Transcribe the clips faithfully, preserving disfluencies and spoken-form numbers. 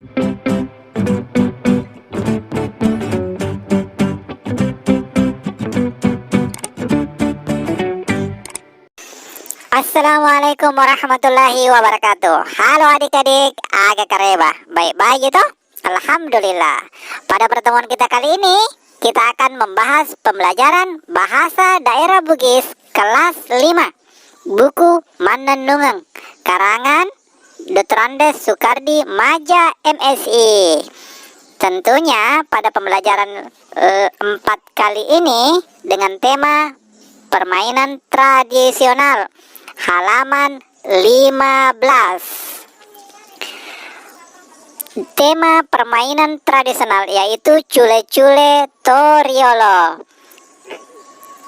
Assalamualaikum warahmatullahi wabarakatuh. Halo adik-adik, aga kareba? Baik-baik gitu? Alhamdulillah. Pada pertemuan kita kali ini, kita akan membahas pembelajaran bahasa daerah Bugis kelas lima, buku Mannennungeng, karangan Doktor Andes Sukardi Maja, M Si. Tentunya pada pembelajaran, eh, empat kali ini dengan tema permainan tradisional, halaman lima belas. Tema permainan tradisional yaitu cule-cule toriolo,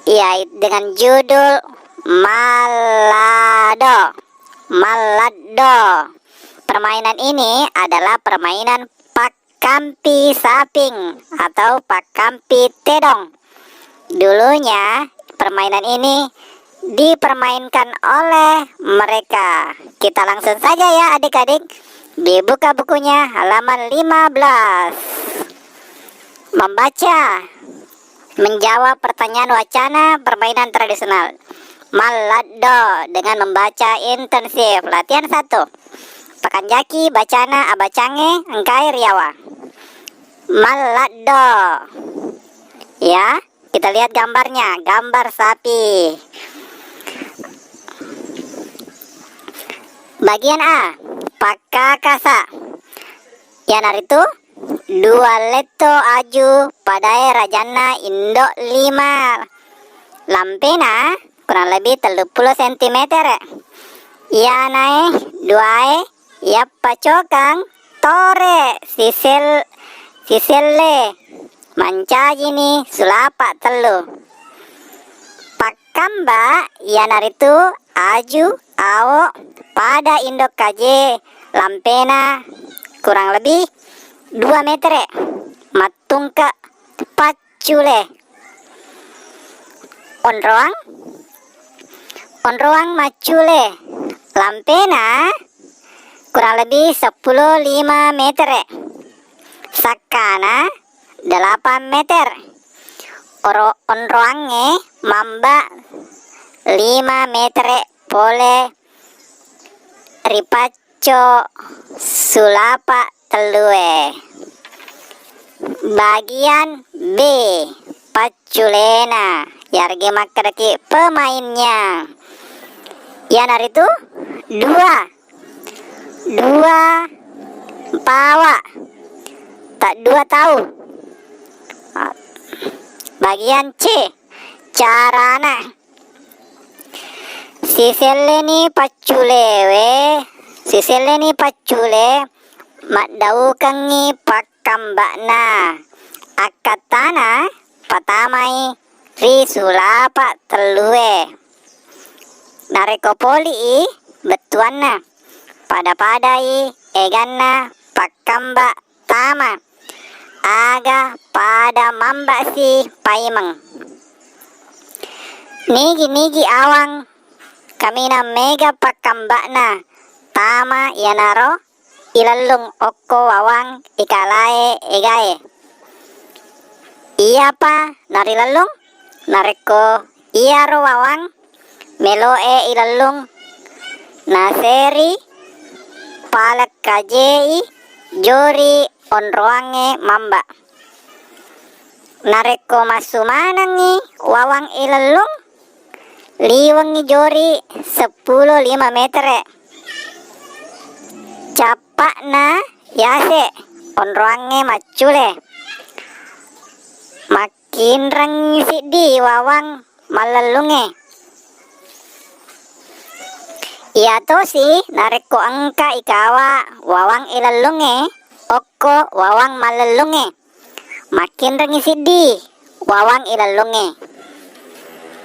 yaitu dengan judul Mallado. Mallado. Permainan ini adalah permainan pakkampi saping atau pakkampi tedong. Dulunya, permainan ini dipermainkan oleh mereka. Kita langsung saja ya, adik-adik. Dibuka bukunya, halaman lima belas. Membaca, menjawab pertanyaan wacana permainan tradisional Malladdo dengan membaca intensif. Latihan satu. Pakanjaki bacana abacangnge engkae riawa. Malladdo. Ya, kita lihat gambarnya, gambar sapi. Bagian A, pakkakasa. Iyanaritu dua letto aju padae rajanna indo lima. Lampena kurang lebih telluppulo sentimeter. Iyanae duae yappacokang tore sisel-, siselle mancajini sulapa tellu. Pakkamba iyanaritu aju, ao, pada indo kaje lampena kurang lebih dua metere, mattungke paccule. Onroang, onroang maccule, lampena kurang lebih seppulo lima metere, sakkana delapan meter. Oro-, onroangnge mamba lima metere pole ri pacco sulapa tellue. Bagian B, pacculena, yarega makkedaki pemainnya. Iyanaritu dua, dua pawa, tak dua tau. Bagian C, carana. Siselleni pacculewe, siselleni paccule maddaukengngi pakkamba'na. Akkattana patamai ri sulapa tellue. Narekko poli'i bettuanna, pada-padai eganna pakkamba tama, aga pada mamba'si paimeng. Nigi-nigi awang kaminang mega pakkamba'na tama iyanaro ilellung okko wawang ikalae egae. Iyapa narilellung? Narekko iyaro wawang melo'e ilellung, naseri palekkajei jori onroangnge mamba. Narekko massu manengngi wawang ilellung, liwengngi jori seppulo lima metere. Cappa'na yase onroangnge maccule. Makkinrengngi siddi wawang mallellungnge. Iyatosi narekko engka ikawa wawang ilellungnge okko wawang mallellungnge, makkinrengngi siddi wawang ilellungnge.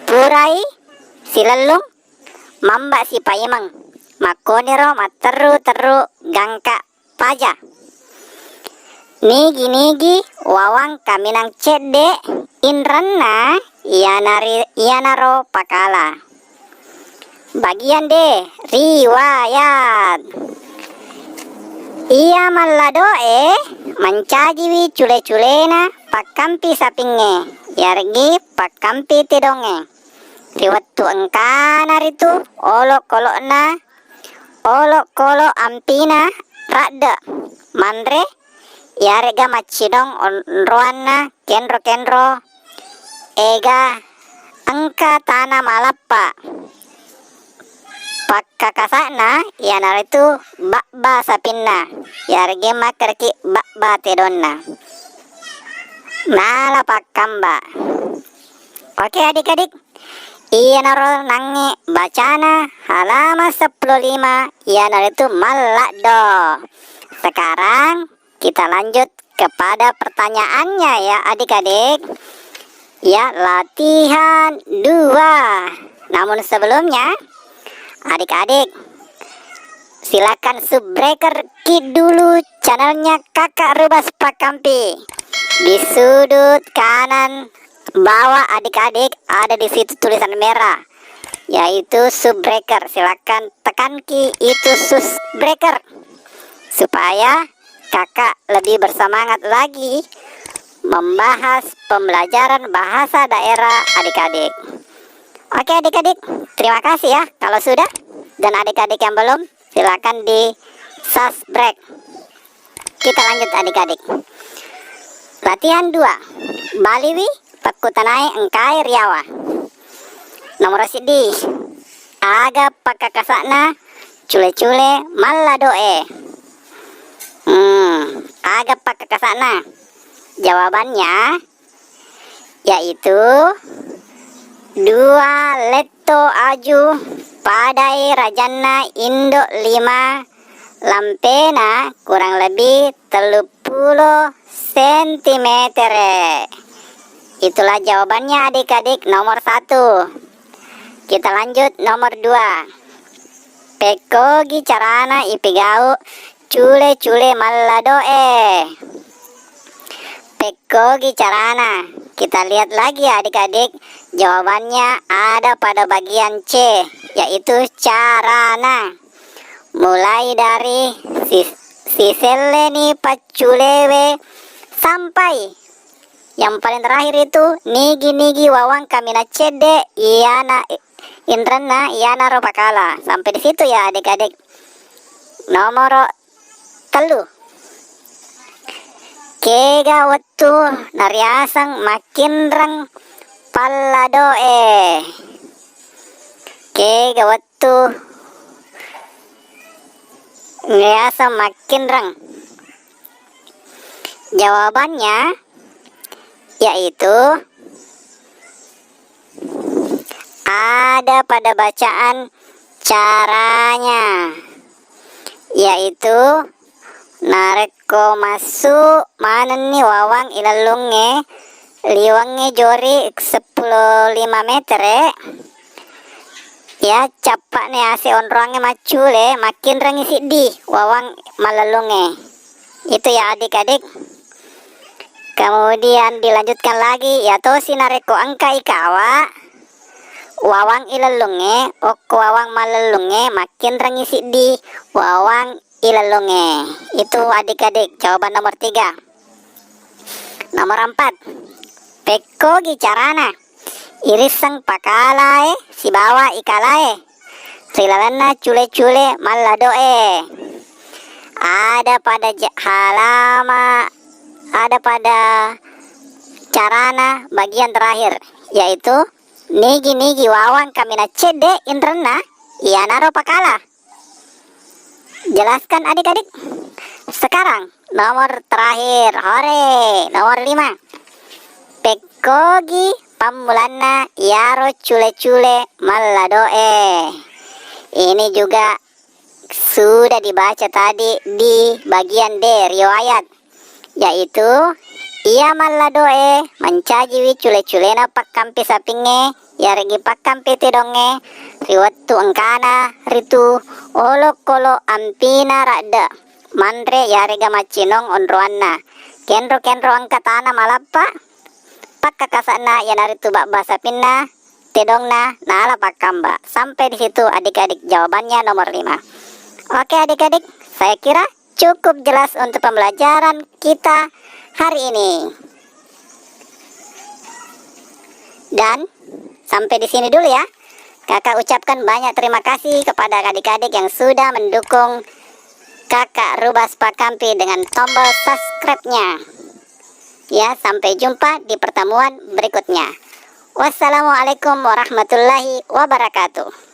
Purai silellung, mamba sipaimeng. Makkoniro matterru-terru gangka paja. Nigi-nigi wawang kaminang cedde inrenna iyanari-, iyanaro pakala. Bagian D, riwayat. Iya mallado'e mancajiwi cule-culena pakkampi sapingnge, yareggi pakkampi tedongnge. Ri wettu engkana ritu, olokolo'na, olokolo ampina radde, manre, yarega maccinong onroanna kenro-kenro ega engka tana malappa. Pakkakasa'na iyanaritu babba sapinna, yareggi makkedaki babba tedonna. Nala pakkamba. Oke, adik-adik, iyanaro nangnge bacana halaman seppulo lima, iyanaritu malladdo. Sekarang kita lanjut kepada pertanyaannya ya, adik-adik. Ya, latihan dua. Namun sebelumnya, adik-adik, silakan subscribe ki dulu channelnya Kakak Rubas Pakampi. Di sudut kanan bawah, adik-adik, ada di situ tulisan merah, yaitu subscribe. Silakan tekan ki itu subscribe supaya Kakak lebih bersemangat lagi membahas pembelajaran bahasa daerah adik-adik. Oke, adik-adik, terima kasih ya kalau sudah. Dan adik-adik yang belum, silakan di subscribe. Kita lanjut, adik-adik. Latihan dua. Baliwi pakkutanae engkae riawa. Nomor siddi. Aga pakkakasa'na cule-cule mallado'e? Hmm, aga pakkakasa'na? Jawabannya yaitu dua letto aju padai rajanna indo lima, lampena kurang lebih telluppulo sentimeter. Itulah jawabannya, adik-adik, nomor satu. Kita lanjut nomor dua. Pekkogi carana ipigau cule-cule mallado'e? Pekkogi carana? Kita lihat lagi, adik-adik. Jawabannya ada pada bagian C, yaitu carana. Mulai dari sis-, siselleni pacculewe sampai yang paling terakhir itu nigi-nigi wawang kaminang cedde iyana inrenna iyanaro pakala. Sampai di situ ya, adik-adik. Nomoro tellu. Kega wettu nariaseng makkinreng pallado'e? Kega wettu nariaseng makkinreng? Jawabannya yaitu ada pada bacaan caranya, yaitu narekko massu manenni wawang ilellungnge, liwengnge jori seppulo lima metere, ya, cappa'ni ase onroangnge maccule, makkinrengngi siddi wawang mallellungnge. Itu ya, adik-adik. Kemudian dilanjutkan lagi, ya tosi narekko engka ikawa wawang ilellungnge, okko wawang mallellungnge, makkinrengngi siddi wawang ilellungnge. Itu, adik-adik, jawaban nomor tiga. Nomor empat. Pekkogi carana irisseng pakalae sibawa ikalae ri lalenna cule-cule mallado'e? Ada pada ja-, halama, ada pada carana bagian terakhir, yaitu nigi-nigi wawang kaminang cedde inrenna iyanaro pakala. Jelaskan, adik-adik. Sekarang nomor terakhir, hore, nomor lima. Pekkogi pammulanna iyaro cule-cule mallado'e? Ini juga sudah dibaca tadi di bagian D, riwayat, yaitu iya mallado'e mancajiwi cule-culena pakkampi sapingnge, yareggi pakkampi tedongnge, ri wettu engkana ritu olokolo ampina radde, manre yarega maccinong onroanna. Kenro-kenro engka tana malappa, pakkakasa'na iyanaritu babba sapinna, tedongna, nala pakkamba. Sampai di situ, adik-adik, jawabannya nomor lima. Oke, adik-adik, saya kira cukup jelas untuk pembelajaran kita hari ini. Dan sampai di sini dulu ya. Kakak ucapkan banyak terima kasih kepada adik-adik yang sudah mendukung Kakak Rubas Pakampi dengan tombol subscribe-nya. Ya, sampai jumpa di pertemuan berikutnya. Wassalamualaikum warahmatullahi wabarakatuh.